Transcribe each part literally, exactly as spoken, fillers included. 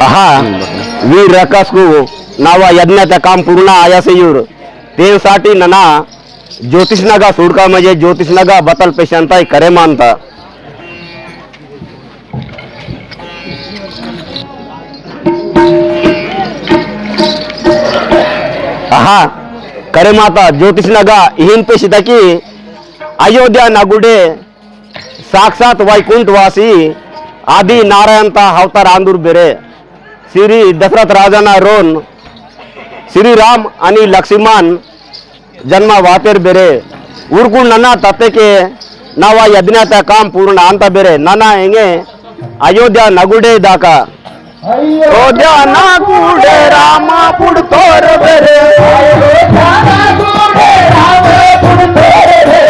आहा, वीर रकस को नावा यज्ञ ते काम पूर्ण आया से यूर। तेन साठी नना ज्योतिष नगा सुड़का मजे ज्योतिष नगा बतल पेशंताई करे मानता। आहा, करे माता ज्योतिष नगा इहिन पेशिता की अयोध्या नगुडे साक्षात वैकुंठ वासी आदि नारायण ता अवतार आंदुर बेरे श्री दशरथ राजाना रोन श्री राम अनि लक्ष्मण जन्म वातेर बेरे उरकुन नना तत्ते के नवा यज्ञ ता काम पूर्ण आंता बेरे नना एंगे अयोध्या नगुडे दाका। अयोध्या नगुडे रामा पुड़तोर बेरे। अयोध्या नगुडे रामा पुड़तोर बेरे।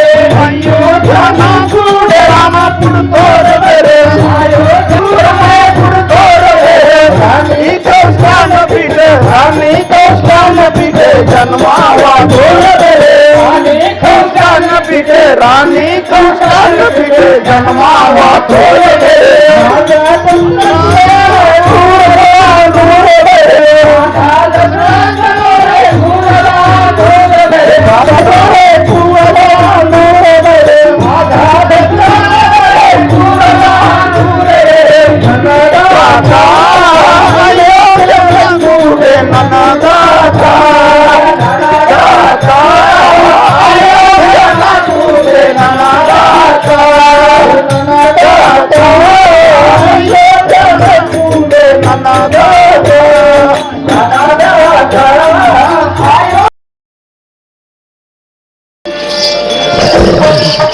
अयोध्या नगुडे रामा पुड़तोर बेरे। अयोध्या पुड़तोर बेरे। रानी तो स्थान पीठे, रानी तो स्थान पीठे जन्मावा तोर बेरे। रानी तो स्थान पीठे, रानी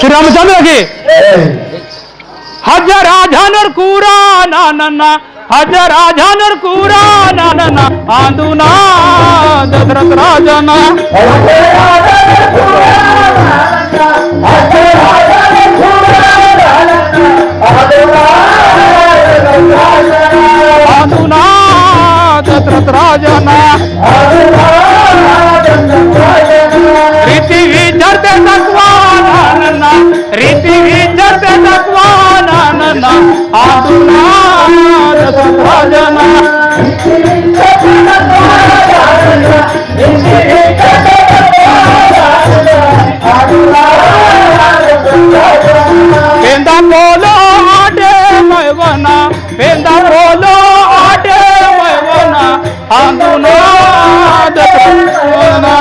श्री रामचंद्र की। हजर राजन और कूरा ना ना ना, हजर राजन और कूरा ना ना ना, आंदुना दशरथ राजना। आंदुना दशरथ राजना। रीति विचारते तत्वानन, रीति विचारते तत्वानन, आंदुना दशरथ राजना। पेंदा बोलो आटे मैवना, पेंदा बोलो आटे मैवना, आंदुना दशरथ राजना।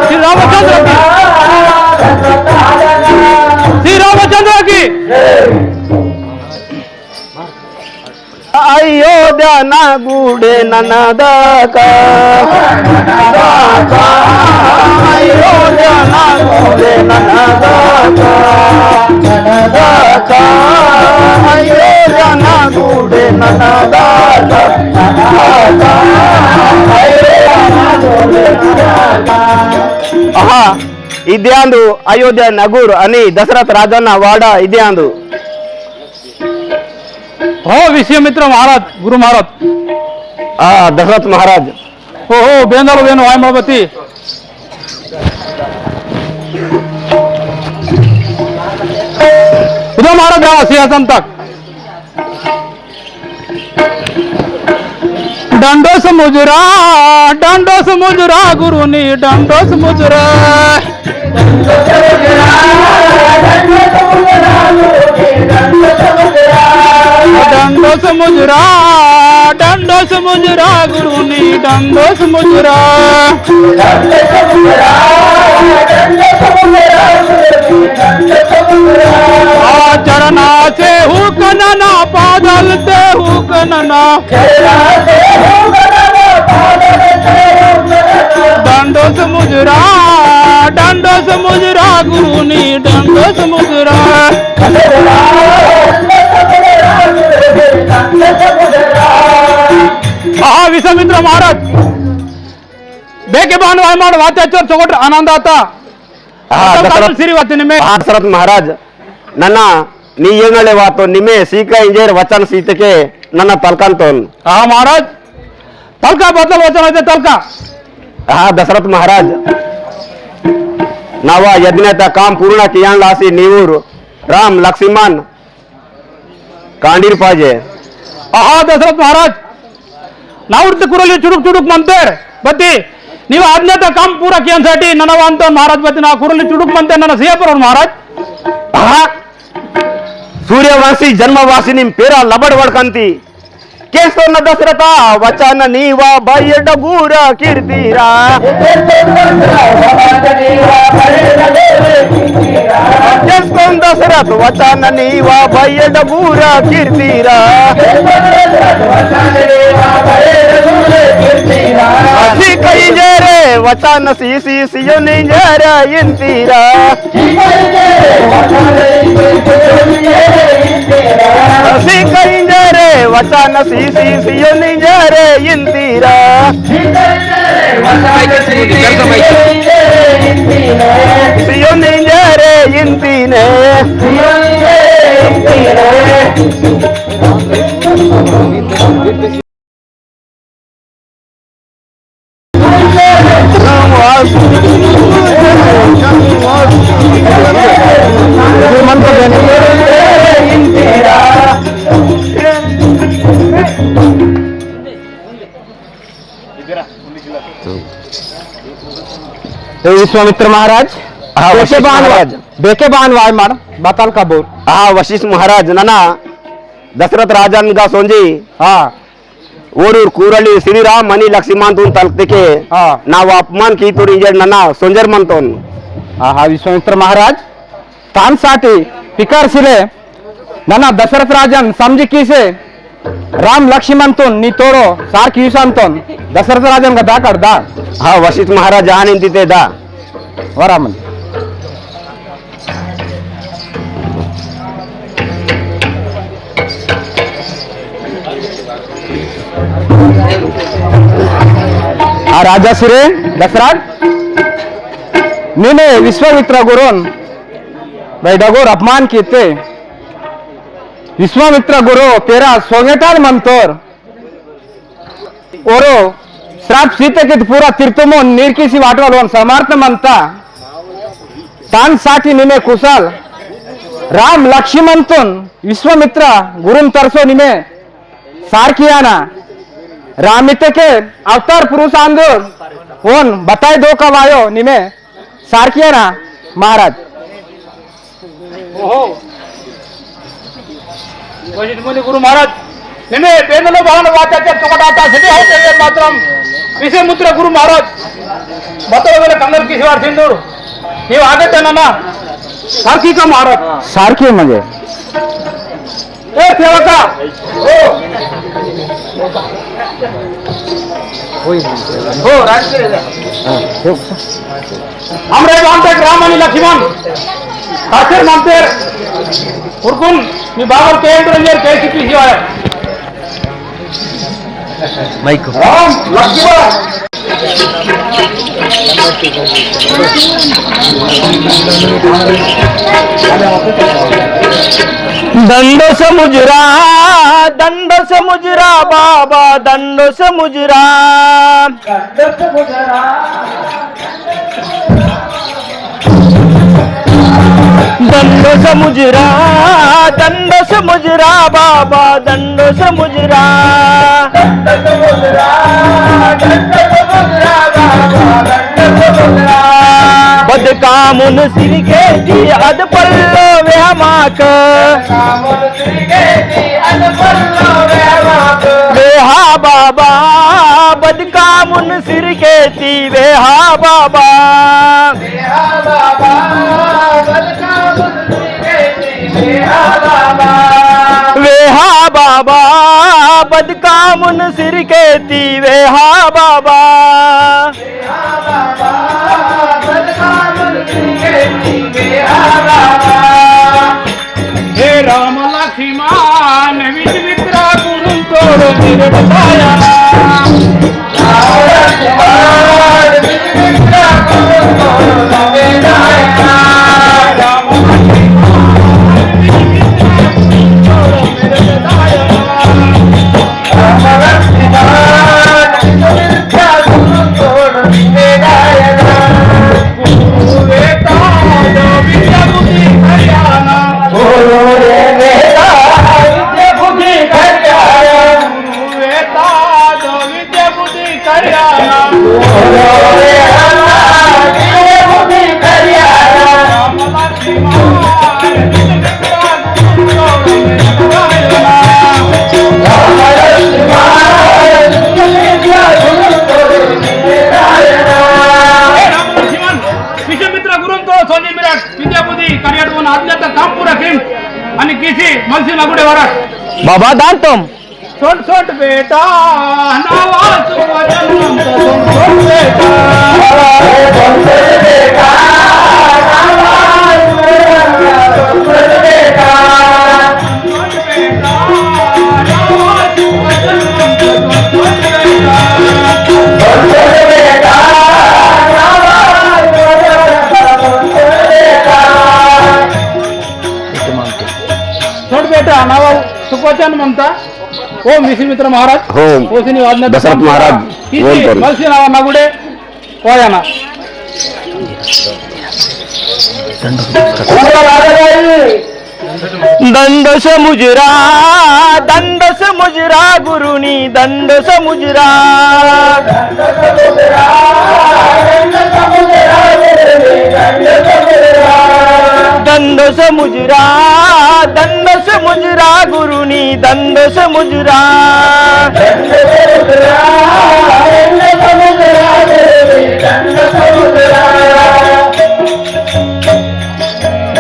श्री रामचंद्र की, श्री रामचंद्र की। अयोध्या ना गुडे ननदाका। अयोध्या ना गुडे ननदाका। ननदाका। अयोध्या ना गुडे ननदाका। आहा, इद्यांदु अयोध्या नगुर अनि दशरथ राजाना वाडा इद्यांदु। हो विश्वामित्र महाराज, गुरु महाराज। आ, दशरथ महाराज। हो, हो, बेंदल वेनु वायमबती। उदय महाराज, आ, सिंहासन तक। डंडोस मुजरा, डंडोस मुजरा, गुरुनी डंडोस मुजरा। डंडोस मुजरा, डंडोस मुजरा, गुरुनी डंडोस मुजरा। आ चरना से हुकनना, पादल ते हुकनना। डंडोस मुजरा, डंडोस मुजरा, गुरुनी डंडोस मुजरा। आहा, विश्वामित्र महाराज, बेके बान वायमाड वात्याचर चोगट आनंद आता। आहा, उत्तम दशरथ, कानून श्री वचन में। आहा, दशरथ महाराज, नन्ना नी येंगले वातो निमे सीका इंजेर वचन सीतके नन्ना तलकंतोन। आहा, महाराज। तलका बदल वचन अइते तलका। आहा दशरथ महाराज, नवा यज्ञ ता काम पूर्ण कियान लासी नीवूर राम लक्ष्मण कांडीर पाजे। आहा दशरथ महाराज, नावुरते कुरली चुडुक चुडुक मंतेर बत्ती, नीव आज्ञा ता काम पूरा कियान साठी नना वांतोन महाराज बत्ती, ना कुरली चुडुक मंतेर नना सिया परोन महाराज। आहा, सूर्यवंशी जन्मवासिनी पेरा लबड़ वड़कंती। केसोन दशरथ वचन नीवा भय डगूर कीर्तिरा। केसोन दशरथ वचन नीवा भय डगूर कीर्तिरा। असी कई जे रे वचन सी सी सियो निंजर इंतीरा। असी कई जे रे वचन सी सी सियो निंजर इंतीरा। सियो निंजर इंतीने। ए विश्वामित्र महाराज, हाँ, बेके वशिष्ठ बान वा-, महाराज। बेके बान वाय माड़, बताल का बोल। हाँ, वशिष्ठ महाराज, नना दशरथ राजन गा सोंजी। हाँ। ओरुर कूरली श्री राम मणि लक्ष्मण तुन तलकते के, हाँ। ना वा अपमान की तुर इंजर नना सोंजर मंतोन। हाँ, हाँ, विश्वामित्र महाराज, तान साटी पिकार सिले नना दशरथ राजन समझी कीसे राम लक्ष्मण तुन नी तोड़ो सार कीसान तुन दशरथ राजन का दा कर दा। हाँ, वशिष्ठ महाराज जान इंती ते दा। वरामन। आ राजा सिरे दशरथ नीने विश्वामित्र गुरुन भाई डगोर अपमान कीते। विश्वामित्र गुरु पेरा सोंगेटाल मंतोर। ओरो श्राप सीते कित पूरा तीर्थमो नीर की सी वाटवाल वन समर्थ मंता। तान साटी निमे कुशल राम लक्ष्मण तुन विश्वामित्र गुरुन तरसो निमे सार कियाना। राम इते के अवतार पुरुष आंदो ओन बताई दो का वायो निमे सारकियाना महाराज। ओहो। वशिष्ठ मुनि गुरु महाराज, निमे पेंदलो बहन वाचा के चोकटाता सिद्धि है तेरे मात्रम। विषय मुद्रा गुरु महाराज, बतल वेले कंगल किसी वार सिंदूर। ये आगे तना ना। सारकी का महाराज। सारकी म्हणजे। ए सेवका, हो। हो, राजश्री। हाँ, हो। हमरे गांव तक राम आणि लक्ष्मण, आखिर मंतेर, उरकुन, मी बाबर के एंटर इंजर के सी पी सी आया। माइक। राम, लक्ष्मण। दंडो समुजरा, दंडो समुजरा बाबा, दंडो समुजरा। दंडो समुजरा, दंडो समुजरा बाबा, दंडो समुजरा। बद कामुन सिरके ती अद पल्लो वेहा माक। वेहा बाबा, बद कामुन सिरके ती वेहा बाबा। वेहा बाबा, बद कामुन सिरके ती वेहा बाबा। हे राम लक्ष्मण विच वित्रा गुरु तोड़ मेरे बताया। बाबा दान तुम। छोट छोट बेटा, नावा सुवचन मंता, छोट छोट बेटा। छोट छोट बेटा, नावा सुवचन मंता, छोट छोट बेटा। छोट बेटा, नावा सुवचन मंता। ओम विश्वामित्र महाराज, ओम ओसिनी वादना दशरथ महाराज, किसी ओम करो। मलसी नावा नगुडे, कोयाना। दंड समुजरा, दंड समुजरा गुरुनी, दंड समुजरा। दंड समुजरा, दंड समुजरा गुरुनी, दंड समुजरा।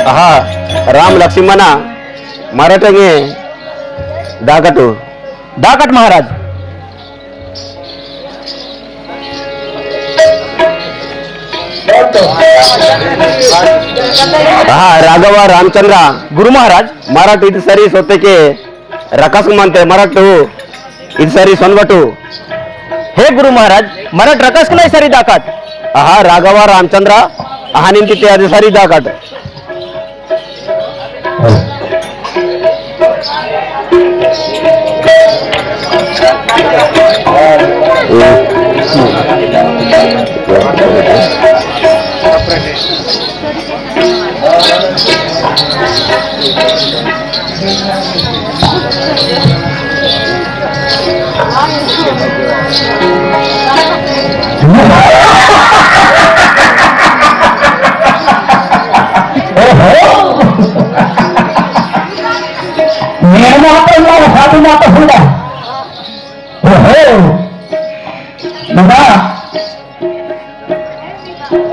आहा, राम लक्ष्मणा मराठंगे दाकटु। दाकट महाराज। आहा, राघव रामचंद्र। गुरु महाराज। मराठ इद सरी सोते के रकस मंते मराठ इद सरी सोनवटु। हे गुरु महाराज, मराठ रकस नहीं सरी दाकट। आहा, राघव रामचंद्र, आहा निंती ते अद सरी दाकट। ओहो! मैं माता ना, साधु माता हूँ ना। ओहो! बाबा,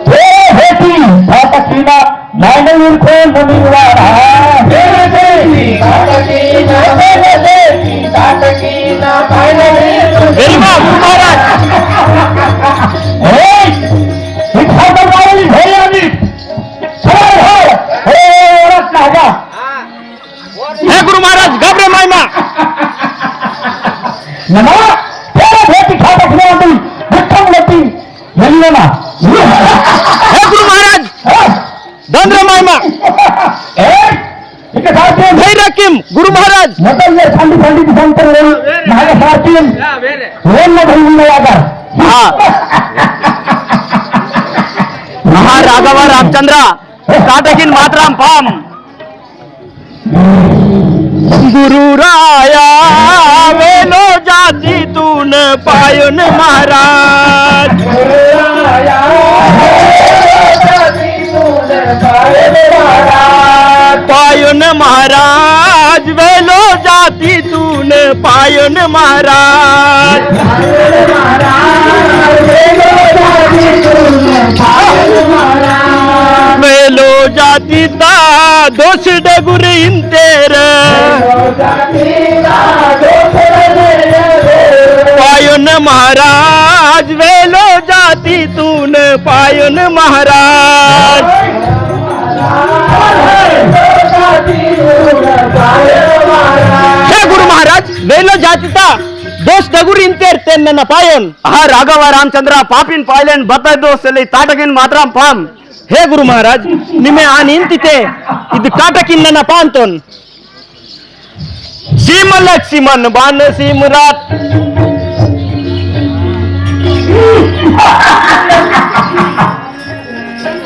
हे बेटी, बाबा की ना, मैंने इनको नहीं बुलाया। हे बेटी, बाबा की ना, मैंने बेटी, बाबा की ना, मैंने इनको नहीं बुलाया। महाराज। ए, इधर तो भाई, हे अभी, सवाल है। हे, औरत ना होगा। हे गुरु महाराज, गबरे मायमा। नमा, तेरा बेटी खाता खिलावंदी, दुखम लेती, यलियना। हे गुरु महाराज, हाँ। दंद्र मायमा। ए, इके साथ में भैरकिम, गुरु महाराज। मतलब ये ठंडी ठंडी दिसंबर में, महाराज साथियम। वो ना भाई में आकर। हाँ। महाराघव रामचंद्र, काटकिन मात्राम पाम। गुरुराया वेलो जाति तून पायन महाराज। पायन महाराज वेलो जाति तून पायन महाराज। वेलो जाति ता दोष डगुर इंतेर। पायन महाराज वेलो जाति तून पायन महाराज। हे गुरु महाराज, वेलो जाति ता दोष डगुर इंतेर तेन नना पायन। आहा राघव रामचंद्र पापिन पायलेन बता दोष ले ताटकिन मात्राम पाम। हे गुरु महाराज, निमे आन इंतिते, इद काटकिन नना पांतोन। सीम लक्ष्मण बान सीम रात।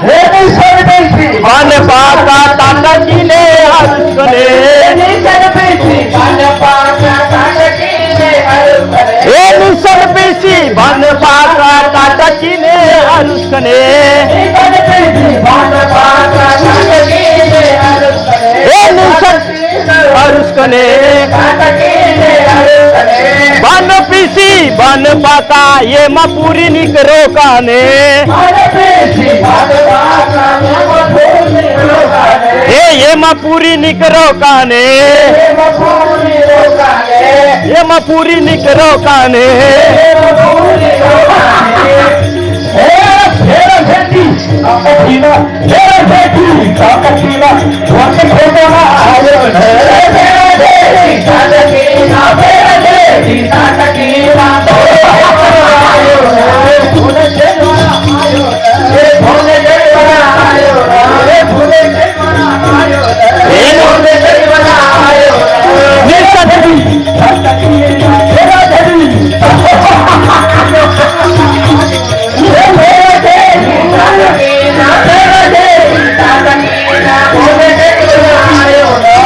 हे निशन पेशी। बान पाका ताटकिने हरुकने। हे निशन पेशी। बान पाका ताटकिने हरुकने। हे निशन पेशी। बान पाका ताटकिने हरुकने। ए निशन अरुस्कने। बान पीसी बन पाका ये मा पूरी निकरो काने। ए ये मा पूरी निकरो काने। ये मा पूरी निकरो काने।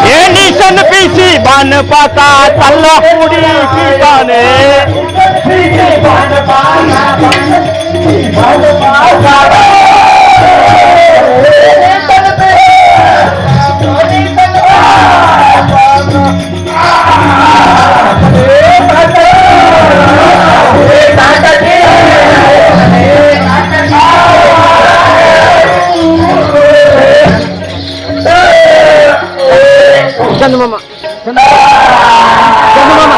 ए निशन पीसी बन पाता तल्ला पूरी की बाने। चंद मामा, चंद मामा,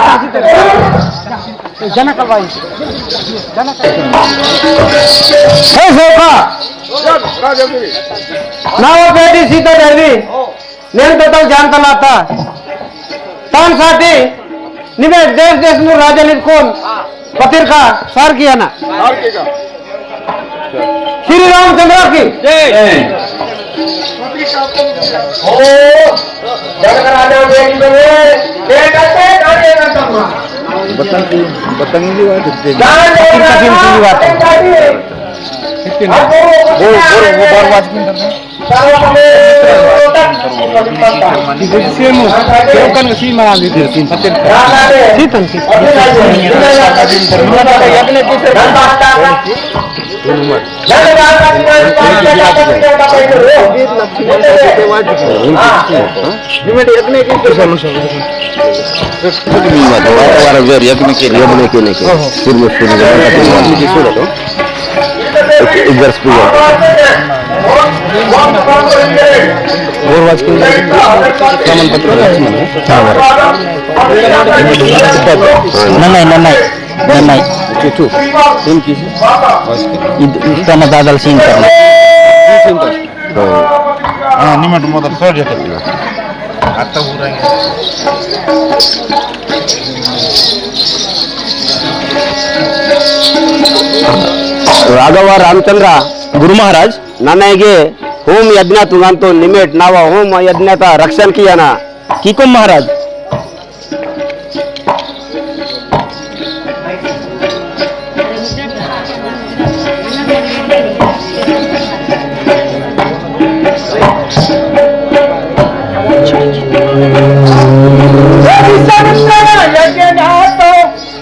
जनक भाई, जनक। हे सोका, नावा बेटी सीता देवी। नेन तोतल जानता लाता। तान साटी निमे देश देश नू राजा लिखोन पत्रिका सार किया ना। सार किया। श्री रामचंद्र की जय। ओ, जनक राजा देख ले, बेटा से डरे ना तम्मा। बतंगी, बतंगी बात है। जान दे ना, इनका भी इनकी बात है। वो, वो, वो बार बात क्यों करते हैं? सीतन, सीतन। पूर्व, पूर्व, एक, एक वर्ष पूर्व। और वाज के प्रमाण पत्र लक्ष्मण है। हाँ, बराबर। नन्नाई, नन्नाई, नन्नाई। चुचू। तुम किसी? इद-, इतना दादल सीन करना। हाँ, निमट मोदर सर जैसे। राघव रामचंद्र गुरु महाराज ननगे होम यज्ञ तुंगंतो निमेट नावा होम यज्ञता रक्षण कियाना। किकुम महाराज।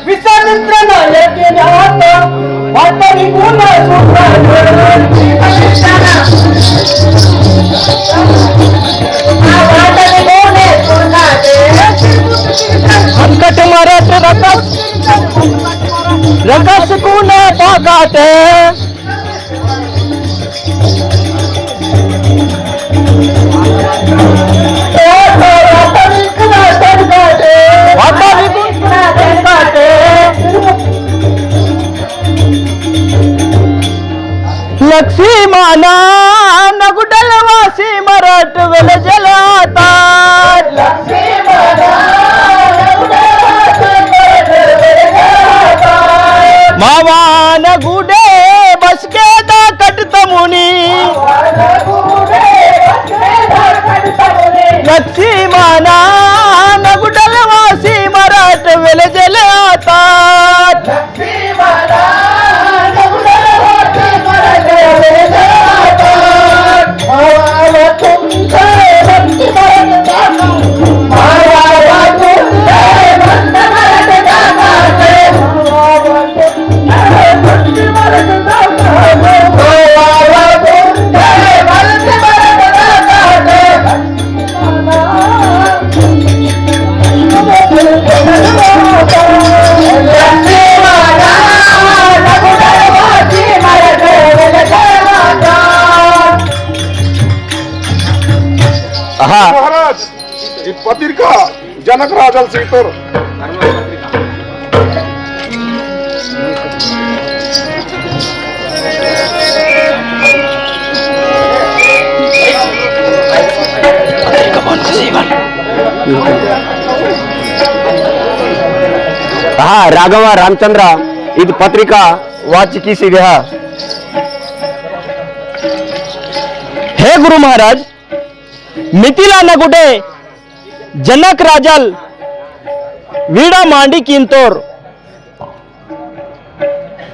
विश्वामित्र नायक के नाथ, वातावरण गुण सुंदर। संकट मरत रकस, रकस कुन पागाटे। लक्ष्मी माना नगुडल वासी मरट वेल जलाता। मावान गुडे बसके दा कट तमुनी। लक्ष्मी माना नगुडल वासी मराठ वेल जले आता। जनक राजल सीतोर। हाँ, राघव रामचंद्र, इद पत्रिका वाचकी सी देहा। हे गुरु महाराज, मिथिला नगुडे जनक राजल वीड़ा मांडी किंतोर,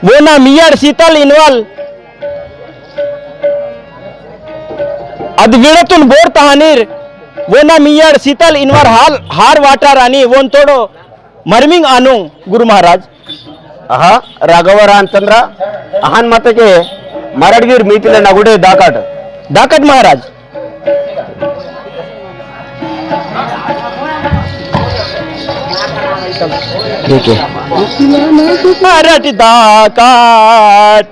वोना मियाड़ सीतल इनवाल अद वीड़तुन बोर तहानीर, वोना मियाड़ सीतल इनवार हाल हार वाटारानी वोन तोड़ो मरमिंग आनु गुरु महाराज। अहा, राघव रामचंद्र, अहन मत के मरड़गीर मीतिले नगुडे दाकट। दाकट महाराज। ठीक है। मरट दाकट।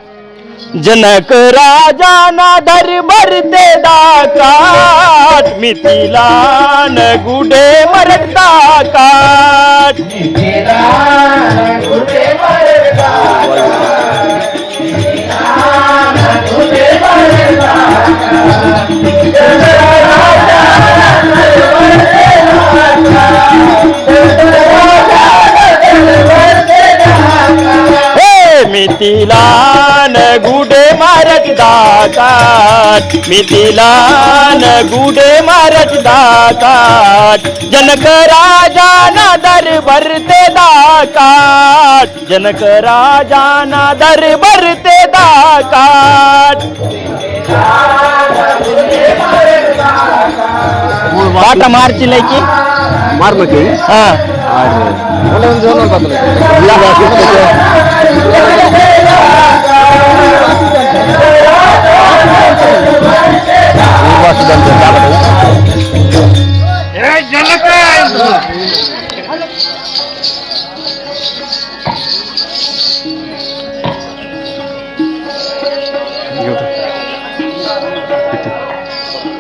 जनक राजा ना दरबार ते दाकाट, मिथिलान गुडे मरट दाकाट। हे मिथिलान गुडे मारत दाकाट, मिथिलान गुडे मारत दाकाट, जनक राजा ना दरबार ते दाकाट, जनक राजा ना दरबार ते दाकाट। पाटा मार चिल्लाई की? मार मत की? हाँ। अरे। बोले उन जोनल बदले।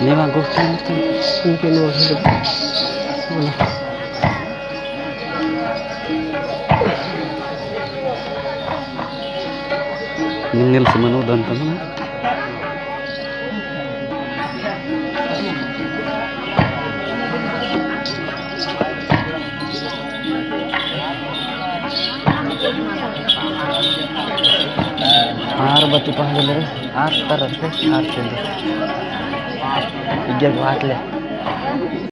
नेवा गोष्टी मत इंके नो। निन्नेल समनो दंतमना। आर बत्ती पहले ले, आर तरफ से, आर चंद। इज्जत बात ले।